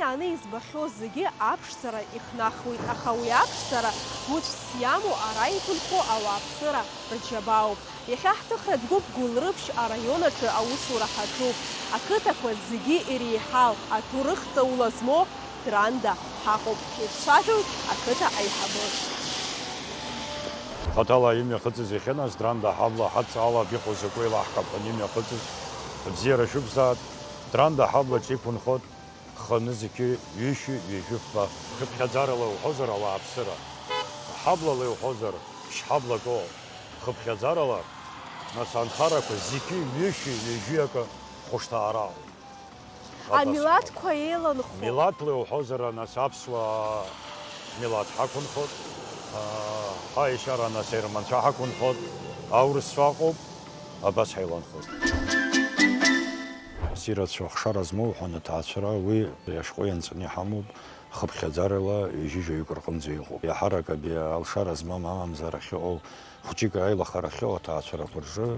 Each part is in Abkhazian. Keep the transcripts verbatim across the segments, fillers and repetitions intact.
Ани избахьоу зегьы аԥшӡара ихнахуеит, аха уи аԥшӡара гәыцәс иамоу ара иқәынхо ауааԥсыра рџьабаауп. Иахьа ҳҭыхратә гәыԥ Гәылрыԥшь араион аҿы аусура ҳаҿуп. Ақыҭақәа зегьы иреиҳау аҭоурых ҵаула змоу Дранда ҳаҟоуп, еицәажәоит ақыҭа аиҳабы. Хаҭала имҩахыҵыз иахьыназ, Дранда ҳабла ҳадҵаалап, иҟоу закәу еилаҳкаап ҳәа имҩахыҵыз. Абзиара шәықәзааит. Дранда ҳаблаҿ иқәынхоит ханы зқьы ҩышәи ҩажәи фба. Хыԥхьаӡарала иуҳәозар, ауааԥсыра, ҳаблала иуҳәозар, ԥшь-ҳаблак ыҟоуп. Хыԥхьаӡарала, нас анхарақәа зқьы ҩышәи ҩажәи акы хәышҭаара ыҟоуп. Амилаҭқәа еиланхо. Милаҭла иуҳәозар, нас аԥсуа милаҭ ҳақәынхоит, аа, ҳаешьара, нас аерманцәа ҳақәынхоит, аурысцәа ыҟоуп, абас ҳаиланхоит. Ас ирацәоу ахшара змоу ҳәа аҭаацәара, уи ашәҟәы ианҵаны иҳамоуп, хыԥхьаӡарала ҩажәи жәаҩык рҟынӡа иҟоуп. Иаҳарак абри алшара змам амамзар ахьыҟоу, хәыҷык аилахара ахьыҟоу аҭаацәарақәа рҿы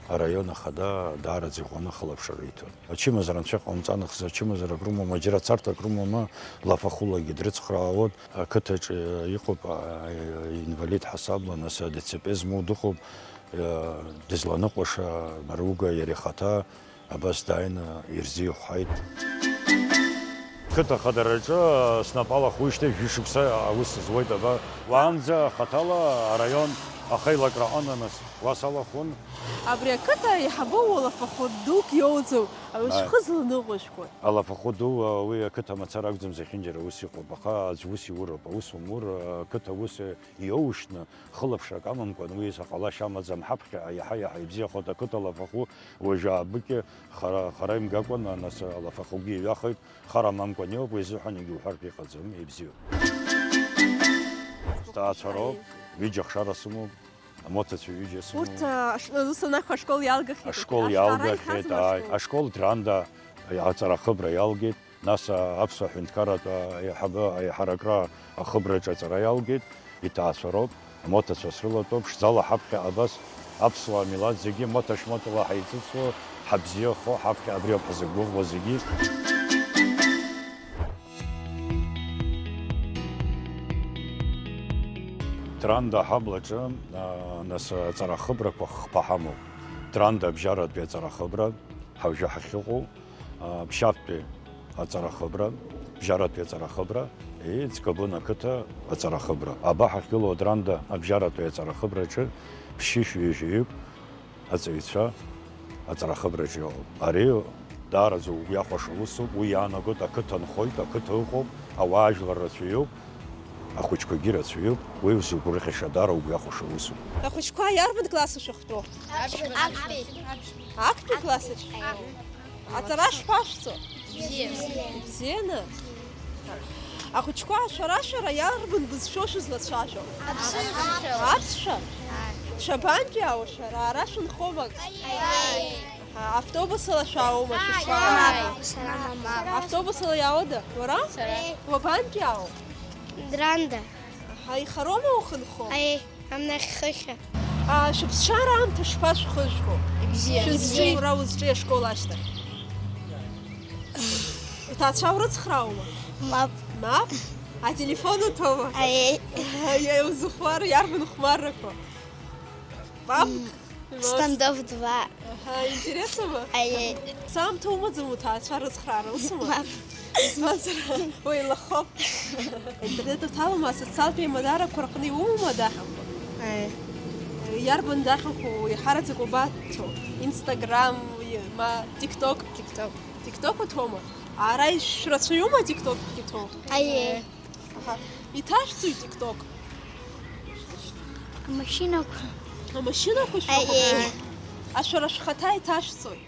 араион ахада даараӡа иӷәӷәаны ахылаԥшра риҭоит. Ачымазара анцәа иҟаумҵан, аха ачымазарак рымоума, џьара царҭак рымоума, лафахәылагьы дрыцхраауеит. Ақыҭаҿы иҟоуп, а, инвалид ҳасабла, нас ДЦП змоу дыҟоуп, а, дызланыҟәаша Маруга иара ихаҭа, абас дааины ирзиҳәҳәеит. Қыҭа ахадараҿы снапала хәышьҭа жәышықәса аус зуеит, аба, уаанӡа хаҭала араион ахеилакра аҟынаныс уа салахәын. Абри ақыҭа аиҳабы уалафахәы дук иоуӡом, Аиеи. Шәхы зланыҟәышәқәои? Алафахәы ду, уи ақыҭа мацара акәӡам, зехьынџьара ус иҟоуп, аха аӡә ус иуроуп, аус умур, ақыҭа ус иоушьны, хылаԥшрак амамкәан, уи изы ҟалашьа амаӡам, ҳаԥхьаҟа иаҳа-иаҳа ибзиахоит ақыҭа алафахәы, уажәы аабыкьа хара, хара имгакәан, нас алафахәгьы иҩахеит, хара амамкәан иоуп, уи азыҳәан егьуҳәартә иҟаӡам, ибзиоуп. Сҭаацәароуп, ҩыџьа ахшара сымоуп, амоҭацәа ҩыџьа сымоуп. Урҭ, а, аш-, ус анакәха, ашкол иалгахьеит? Ашкол иалгахьеит, ааи. Ашкол Дранда аҵара ахыбра иалгеит. Нас, а, аԥсуа ҳәынҭқарратә, а, аиҳабы аиҳаракра ахыбраҿы аҵара иалгеит, иҭаацәароуп, амоҭацәа срылатәоуп, ԥшӡала ҳаԥхьа абас аԥсуаа милаҭ зегьы моҭа-шмоҭала ҳаиҵыҵуа, ҳабзиахо, ҳаԥхьа абри ауп ҳзықәгәыӷуа зегьы. Дранда аҳаблаҿы, а, нас аҵара ахыбрақәа хԥа ҳамоуп. Дранда абжьаратәи аҵара ахыбра, ҳажәа ҳахьыҟоу, а, Ԥшьафтәи аҵара ахыбра, Бжьаратәи аҵара ахыбра, и, Ӡгабын ақыҭа аҵара ахыбра. Аба ҳахьгылоу Адранда абжьаратәи аҵара ахыбраҿы ԥшьышәи ҩажәаҩык аҵаҩцәа аҵара ахыбраҿы иҟоуп. Ари даараӡа угәы иахәаша усуп, уи иаанагоит ақыҭа нхоит, ақыҭа ыҟоуп, ауаа ажәлар рацәаҩуп. Ахәыҷқәагьы рацәаҩуп, уи узыгәырӷьаша даара угәы иахәаша усуп. Ахәыҷқәа иарбан класс шәыхәҭоу? Аԥшәма. Актәи класс аҿы? Аҵара шԥашәҵо? Бзиа. Бзианы? Ахәыҷқәа, шәара, шәара иарбан бызшәоу шәызлацәажәо? Аԥсшәа. Аԥсшәа? Шәабантәи аауа шәара? Ара шәынхома? Ааи. Автобусала шәаауама шәышьҭала? Ааи. Автобусала иаауада? Уара? Сара. Уабантәи аауа? Дранда. Аҳа, ихароума ухынхо? Аиеи, амнахь хыхьа. А, шәыԥсшьара аамҭа шԥашәхыжәго? Ибзиа. Шәызҿу уара узҿу ашкол ашьҭахь? Уҭаацәа урыцхраауама? Мап. Мап? Ателефон уҭоума? Аиеи. Аиеи, узыхәмар, иарбан хәмаррақәа? Мап? М, Стандарт два. Аҳа, интересоума? Аиеи. Саамҭа умаӡам уҭаацәа рыцхраара, усума? Мап. Избанзар, уеилахоуп. Аинтернет уҭалома, асоциалтә еимадарақәа рҟны иумоума адаҟьақәа? Аиеи. Иарбан даҟьақәоу иаҳараӡак убаҭо? Instagram, ма TikTok? TikTok. TikTok уҭоума? Ара ишәрацәаҩума TikTok иҭоу? Аиеи. Аҳа. Иҭашәҵои TikTok? Амашьынақәа. Амашьынақәа шәрыхәаԥшуа? Аиеи. А шәара шәхаҭа иҭашәҵои?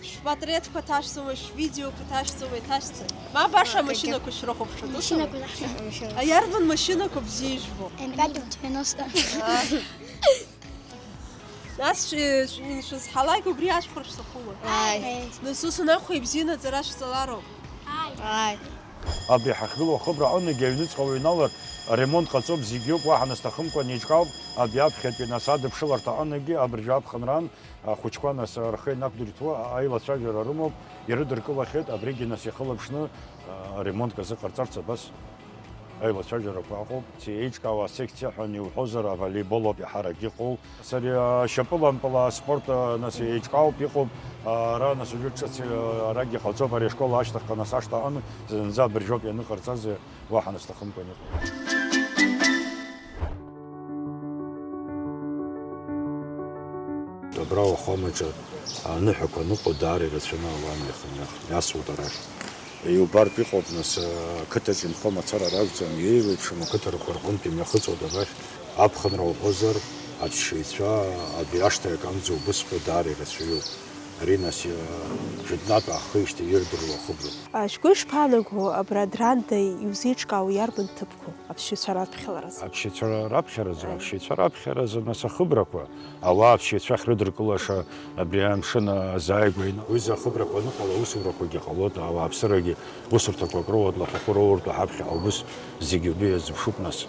Шәпатреҭқәа ҭашәҵома, шәвидеоқәа ҭашәҵома, иҭашәҵои? Ма баша амашьынақәа шәрыхәаԥшуа, усума? Амашьынақәа. А иарбан машьынақәа бзиа ижәбо? М пять девяносто. А. Нас шәи-, шәи-, шәызҳалак убри ашәхәарш сахума? Ааи. Нас ус анакәха ибзианы аҵара шәҵалароуп? Ааи. Абри ҳахьгылоу ахыбра аҟынгьы аҩныҵҟа уҩналар, аремонт ҟаҵоуп, зегь иоуп, уаҳа насҭахымкәан еиҿкаауп, абри аԥхьатәи нас адыԥшыларҭа аҟынгьы абыржәы аԥхынран, ахәыҷқәа нас рхы инақәдырҭәо аилацәажәара рымоуп, ирыдыркылахьеит, абригьы нас ихылаԥшны аремонтк азыҟарҵарц абас аилацәажәарақәа ыҟоуп. Еиҿкаауа асекциа ҳәа иуҳәозар, аволейболоуп иаҳарак иҟоу. Сара шьапылампыла аспорт, а, нас еиҿкаауп, иҟоуп, а, ара, нас уажәы ҿыц, а, арагьы ҟаҵоуп, ари ашкол ашьҭахьҟа, нас ашҭа аҟны, зынӡа абыржәоуп ианыҟарҵаз, уаҳа насҭахымкәан иҟоуп. Абра уахәамаҿы аныҳәақәа ныҟәо даара ирацәаны ауаа мҩахымҩахт, иасуеит арахь. Иубартә иҟоуп, нас, ақыҭаҿ инхо мацара ракәӡам, еиуеиԥшым ақыҭарақәа рҟынтә имҩахыҵуеит абахь. Аԥхынра уҳәозар, аҽшьаҩцәа абри ашҭа иакамӡоу убысҟа даара ирацәаҩуп. Ари, нас, жәытәнатә аахижьҭеи ирдыруа ахыброуп. А, шәгәы ишԥаанаго, абра Дранда иузеиҿкаау иарбан ҭыԥқәоу аԥсшьацәа раԥхьаларазы? Аԥсшьацәа раԥхьаразы, Аи. Аԥсшьацәа раԥхьаразы, нас, ахыбрақәа, ауаа аԥсшьацәа ахьрыдыркылаша, абри амшын азааигәа ина-, уи зы ахыбрақәа аныҟала, аусурақәагьы ҟалоит, ауааԥсырагьы усурҭақәак роуа, длахәақәа роуртә ҳаԥхьаҟа убыс зегьы убри иазыԥшуп, нас.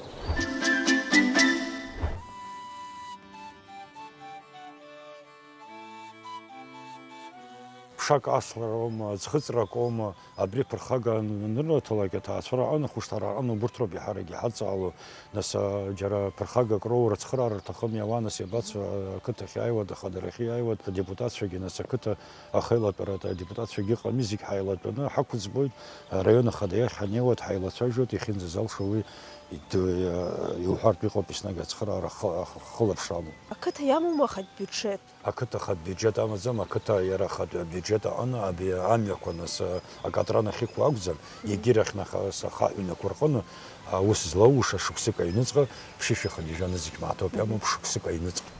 Ԥшак аслароума, ӡхыҵракоума, абри ԥырхага анырнаҭалак, аҭаацәара аҟны, ахәышҭаара аҟны, убырҭ роуп иаҳарак иҳадҵаало. Нас, а, џьара ԥырхагак роур ацхыраара рҭахым, иауа, нас иабацо, а, ақыҭахь иааиуа, ахадарахьы иааиуа, адепутатцәагьы, нас, ақыҭа ахеилатәаратә адепутатцәагьы ыҟами, зегь ҳаилатәаны ҳақәыӡбоит, араион ахада иахь ҳанеиуа, ҳаилацәажәоит, иахьынӡазалшо уи ид-, а, иуҳәартә иҟоуп, еснагь ацхыраара хы-, хылаԥшра амоуп. Ақыҭа иамоума ахатә биуџьет? Ақыҭа ахатә биуџьет амаӡам, ақыҭа иара ахатә биуџьет аҟны, аби-, амҩақәа, нас, а, акатран ахьықәу акәӡам, егьирахь нахыс ахаҳә ҩнақәа рҟны, аус злоуша шықәсык аҩныҵҟа, ԥшьышәи хынҩажәа нызқь мааҭ ауп иамоуп, шықәсык аҩныҵҟа.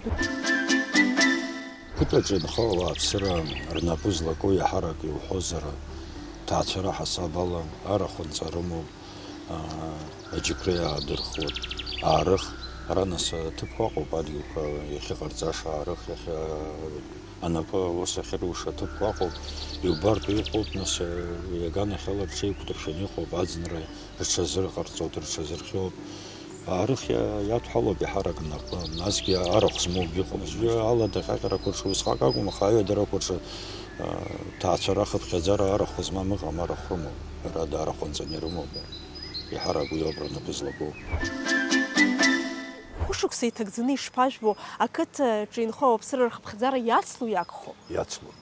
Қыҭаҿы инхо ауааԥсыра рнапы злаку иаҳарак иуҳәозар, ҭаацәара ҳасаб ала арахә нҵа рымоуп. Аа, аџьықәреи аадырхуеит. Аарых, ара нас аҭыԥқәа ыҟоуп, адгьылқәа иахьыҟарҵаша аарых, иахьа-, анапы аус ахьыруша аҭыԥқәа ыҟоуп. Иубартә иҟоуп, нас, иаганахьала рҽеиқәдыршәаны иҟоуп, аӡынра рҽазырҟарҵоит, рҽазырхиоуп. Аарых иа-, иадҳәалоуп иаҳарак напы, насгьы арахә змоугьы ыҟоуп. Уажәы алада ҟьаҟьарақәа рҿы усҟак акәым, аха аҩадарақәа рҿы, аа, ҭаацәара, хыԥхьаӡара арахә змам ыҟам, арахә рымоуп. Ҳәарада, арахә анҵаны ирымоуп. Еиҳарак уи ауп рнапы злаку. Хәышықәса иҭагӡаны ишԥажәбо, ақыҭаҿы инхо ауааԥсыра рхыԥхьаӡара иацло иагхо? Иацлон.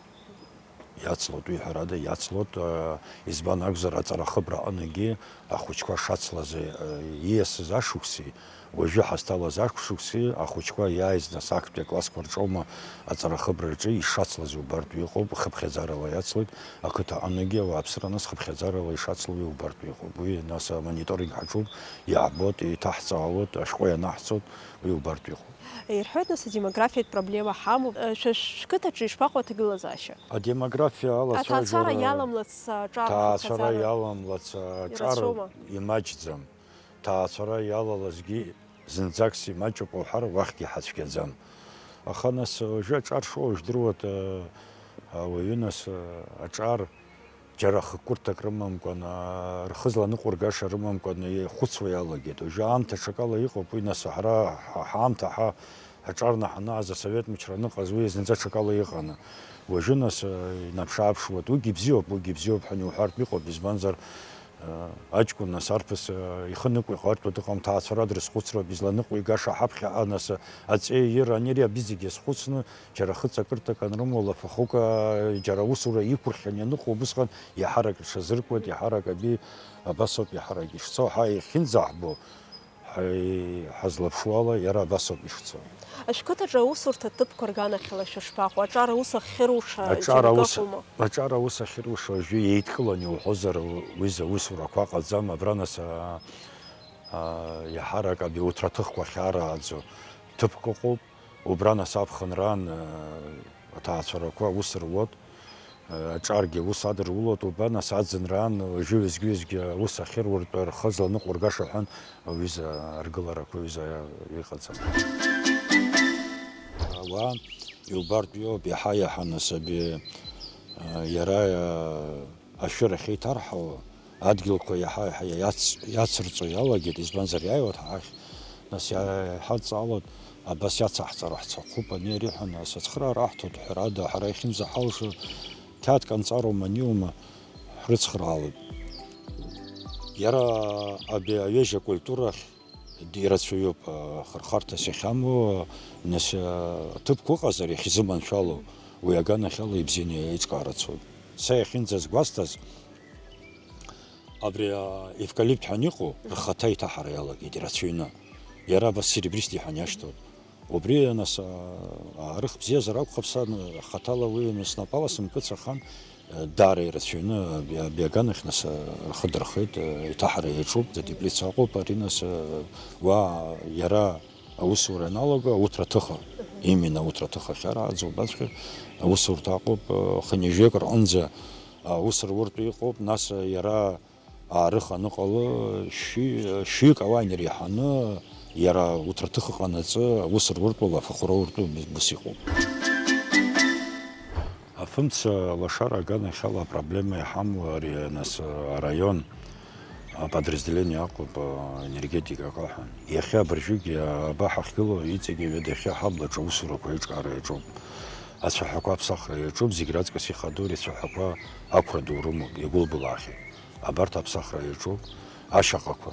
Иацлот, уи ҳәарада иацлот, а, избан акәзар, аҵара ахыбра аҟынгьы ахәыҷқәа шацлаз, а, ииасыз ашықәси, уажәы ҳазҭалаз ашықәси, ахәыҷқәа иааиз нас актәи аклассқәа рҿоума аҵара ахыбраҿы ишацлаз иубартә иҟоуп, хыԥхьаӡарала иацлоит, ақыҭа аҟынгьы ауааԥсыра нас хыԥхьаӡарала ишацло уи убартә иҟоуп. Уи нас амониторинг ҳаҿуп, иаабоит, еиҭаҳҵаауеит, ашәҟәы ианаҳҵоит, уи убартә иҟоуп. Ирҳәоит, нас, адемографиатә проблема ҳамоуп. Шәа шәқыҭаҿы ишԥаҟоу аҭагылазаашьа? Адемографиа алацәажәара, аҭаацәара иаламлац аҿар, ҭаацәара хыԥхьаӡара иаламлац аҿар ирацәоума? Имаҷӡам. Ҭаацәара иалалазгьы зынӡакс имаҷуп уҳәар, уахьгьы ҳацәгьаӡам. Аха, нас, уажәы аҿар шоуа жәдыруеит, ауаҩы, нас, аҿар џьара хықәкырҭак рымамкәан, аа, рхы зланыҟәыргаша рымамкәан ихәыцуа иалагеит. Уажәы аамҭа ҽакала иҟоуп, уи нас ҳара ҳа-, ҳаамҭа ҳа-, ҳаҿарны ҳанааз асовет мчра аныҟаз уи зынӡа ҽакала иҟан. Уажәы нас, аа, инаԥш-ааԥшуеит, уигьы бзиоуп, уигьы бзиоуп ҳәа иуҳәартә иҟоуп, избанзар, аа, аҷкәын нас арԥыс, аа, ихы ныҟәиҟартәуа дыҟам, ҭаацәара дрызхәыцроуп, изланыҟәигаша ҳаԥхьаҟа нас аҵеи ир ани ари абри зегь иазхәыцны, џьара хыҵакырҭак анрымоу, лафахәык, аа, џьара аусура иқәырхиан ианыҟоу, убысҟан иаҳарак рҽазыркуеит, иаҳарак аби, абасоуп иаҳарак ишцо, ҳа иахьынӡаҳбо, ҳа-, ҳазлаԥшуала, иара абасоуп ишцо. Ашәқыҭаҿы аусурҭа ҭыԥқәа рганахьала шәышԥаҟоу? Аҿар аус ахьхьыруша џьарак ыҟоума? Аҿар аус ахьыруша уажәы еидкыланы иуҳәозар, уи заусурақәа ҟаӡам, абра нас, аа, аа, иаҳарак аби уҭраҭыхқәа ахьаарааӡо ҭыԥк ыҟоуп. Убра нас аԥхынраан, э, аҭаацәарақәа аус руот, э, аҿаргьы аус адырулот, убра нас аӡынраан, уажәы уеизгьы-уеизгьы аус ахьыруартә рхы зланыҟәыргаша ҳәан, аҩыза аргыларақәа аҩыза иҟаӡам. Ауаа иубартә иоуп, иаҳа-иаҳа нас аби, э, иара, э, ашәыр ахьеиҭарҳауа, Адгьылқәа иаҳа-иаҳа иац-, иацырҵо иалагеит, избанзар, иааиуеит ҳахь, нас иа-, иҳадҵаалоит, абас иацаҳҵара ҳҭахуп, ани ари ҳәа, нас ацхыраара аҳҭоит, ҳәарада, ҳара иахьынӡаҳалшо, қьаад канҵароума, аниоума, ҳрыцхраалоит. Иара абри аҩежь акультура ахь ирацәаҩуп, а, хырхарҭас иахьамоу, нас, а, ҭыԥқәа ыҟазар, иахьизыманшәало, уи аганахьала ибзианы еиҿкаара цоит. Са иахьынӡасгәасҭаз, абри, а, евкалипт ҳәа иҟоу, рхаҭа иҭаҳара иалагеит, ирацәаҩны. Иара абас серебристый ҳәа иашьҭоуп. Убри, нас, а, аарых бзиазар акәхап, сан, хаҭала уи снапала сымкыцахан, даара ирацәаҩны абри, абри аганахь, нас, рхы дырхеит, иҭаҳара иаҿуп, атеплица ыҟоуп, ари, нас, уа иара аусура ианалага, ауҭраҭыха, именно ауҭраҭыха ахьарааӡо убаҵәҟьа аусурҭа аҟоуп, хынҩажәак рҟынӡа аус руртә иҟоуп, нас иара аарых аныҟало, шәи-, шәҩык ауаа инареиҳаны, иара уҭраҭых ыҟанаҵы, аус руртәыла афахәра уртәы б-, бус иҟоуп. Афымца лашара аганахьала апроблема иҳамоу ари, нас, араион аподразделение аҟоуп, энергетика аҟаҳәа. Иахьа абыржәгьы аба ҳахьгылоу иҵегьы ҩадахьы аҳаблаҿы аусурақәа аиҿкаара иаҿуп. Ацәаҳәақәа аԥсахра иаҿуп, зегь раҵкыс ихадоу рицәаҳәақәа ақәра ду рымоуп, игәылбылаахьеит. Абарҭ аԥсахра иаҿуп, ашьаҟақәа.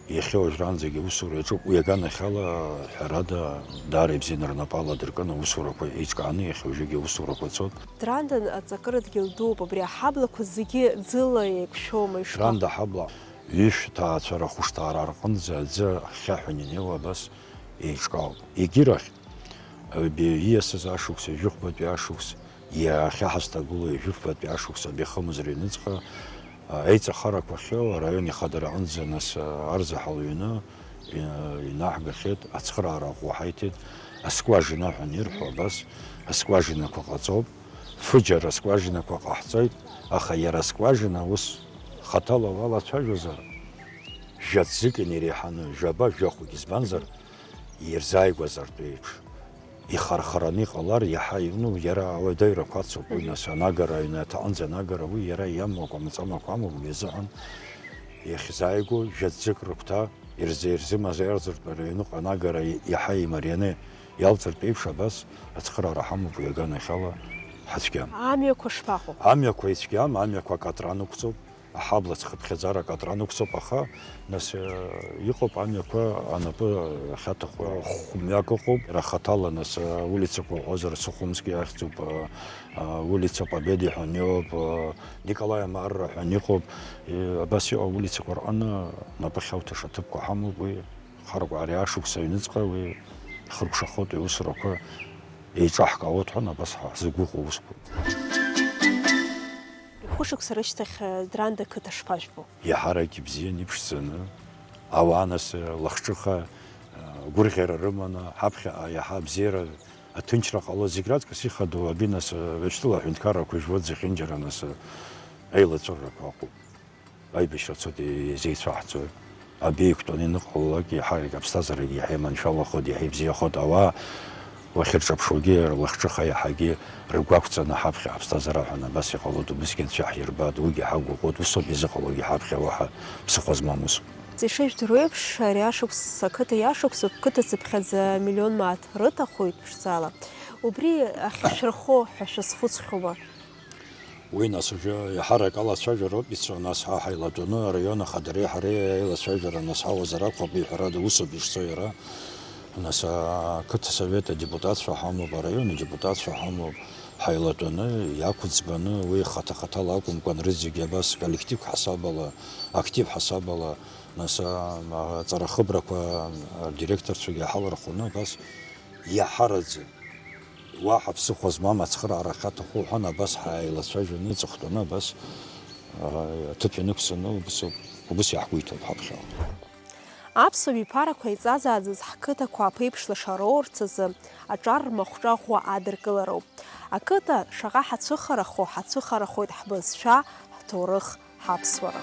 Иахьа уажәраанӡагьы аусура иаҿуп, уи аганахьала, ҳәарада, даара ибзианы рнапы аладыркын, аусурақәа еиҿкааны, иахьа уажәыгьы аусурақәа цоит. Дранда аҵакыра дгьыл дууп, абри аҳаблақәа зегьы ӡыла еиқәшәома, ишԥа-? Дранда аҳабла ҩышә ҭаацәара хәышҭаара рҟынӡа аӡы ахьхьаҳәан инеиуа абас еиҿкаауп. Егьирахь, Абри ииасыз ашықәс, ҩажәихәбатәи ашықәс, иахьа ҳазҭагылоу ҩажәихәбатәи ашықәс абри ахымз рыҩныҵҟа, а, аиҵахарақәа ахьыҟоу араион ихадара аҟынӡа, нас, а, арзаҳал ҩны, и-, инаҳгахьеит, ацхыраара ӷәӷәа ҳаиҭеит, аскважина ҳәа анирҳәо абас, аскважинақәа ҟаҵоуп, фыџьара аскважинақәа ҟаҳҵоит, аха иара аскважина ус хаҭала уалацәажәозар, жәа ӡык инареиҳаны, жәаба, жәохәгьы, избанзар, ирзааигәазартә еиԥш, ихархараны иҟалар, иаҳа, ну, иара ауадаҩрақәа ацуп, уи, нас, анагара, аҩнаҭаҟынӡа анагара, уи иара иамоу акәамаҵамақәа амоуп, уи азыҳәан иахьзааигәоу жәаӡәӡәык рыгәҭа ирзы-, ирзымазеирзыртә аҩныҟа анагара иаҳа имарианы иалҵыртә еиԥш, абас ацхыраара ҳамоуп уи аганахьала ҳацәгьам. Амҩақәа шԥаҟоу? Амҩақәа ицәгьам, амҩақәа акатран ықәҵоуп. Аҳабла цхыԥхьаӡара акатран ықәҵоуп, аха, нас, э, иҟоуп амҩақәа анапы ахьаҭаху хә-мҩак ыҟоуп, иара хаҭала, нас, аулицақәа уҳәозар, Сухумски ахьӡуп, а, а, улица Победы ҳәа иоуп, а, Николаи Амарра ҳәа иҟоуп, и-, абас иҟоу аулицақәа рҟны напы ахьауҭаша аҭыԥқәа ҳамоуп, уи харак ари ашықәс аҩныҵҟа уи ихыркәшахоит, иусурақәа еиҿаҳкаауеит ҳәа абас ҳзықәгәыӷуа усқәоуп. Хәышықәса рышьҭахь, э, Дранда қыҭа шԥажәбо? Иаҳарак ибзиан, иԥшӡаны, ауаа нас, э, лахҿыха, э, гәырӷьара рыманы, ҳаԥхьаҟа иаҳа абзиара, аҭынчра ҟало, зегь раҵкыс ихадоу абри нас, э, Ҩажәтәыла аҳәынҭқаррақәа ижәуеит зехьынџьара нас, э, аилаҵәыррақәа ыҟоуп. Аибашьра цоит, изеицәаҳҵоит. Абеиқәтәаны ианыҟалалак, иаҳа аԥсҭазаарагьы иаҳа иманшәалахоит, иаҳа ибзиахоит. Ауаа уахьырҿаԥшуагьы, рлахҿыха иаҳагьы ргәы ақәҵаны ҳаԥхьа ҳаԥсҭазаара ҳәаны абас иҟалоит, убысгьы анцәа иаҳирбааит, уигьы ҳагәаҟуеит, ус ауп изыҟалогьы ҳаԥхьа, уаҳа ԥсыхәа змам усуп. Ишыжәдыруеиԥш, ари ашықәс ақыҭа иашықәсуп, қыҭа цыԥхьаӡа миллион мааҭ рыҭахоит ԥшӡала. Убри ахьшәырхо ҳәа шәазхәыцхьоума? Уи, нас, уажәы иаҳарак алацәажәароуп ицо, нас, ҳа ҳаилатәаны араион ахадареи ҳареи аилацәажәара, нас, ҳауазар акәхап, иҳәарада, усоуп ишцо иара. Нас, ақыҭа совет адепутатцәа ҳамоуп, араион адепутатцәа ҳамоуп, ҳаилатәаны, иақәӡбаны, уи хаҭа-хаҭала акәымкәан, рызегьы абас коллектив ҳасабала, актив ҳасабала, нас, а, аҵара хыбрақәа адиректорцәагьы ҳалархәны, абас иаҳараӡак. Уаҳа ԥсыхәа змам ацхыраара ахьаҭаху уҳәан, абас ҳааилацәажәаны, иҵыхәтәаны абас, аа, аҭыԥ ианықәҵаны убас ауп, убас иаҳгәеиҭоит ҳаԥхьа. Аԥсуа биԥарақәа еиҵазааӡаз ҳқыҭақәа аԥеиԥш лашароурц азы аҿар рмахәҿа ӷәӷәа адыркылароуп. Ақыҭа шаҟа ҳацәыхарахо, ҳацәыхарахоит ҳбызшәа, ҳҭоурых, ҳаԥсуара.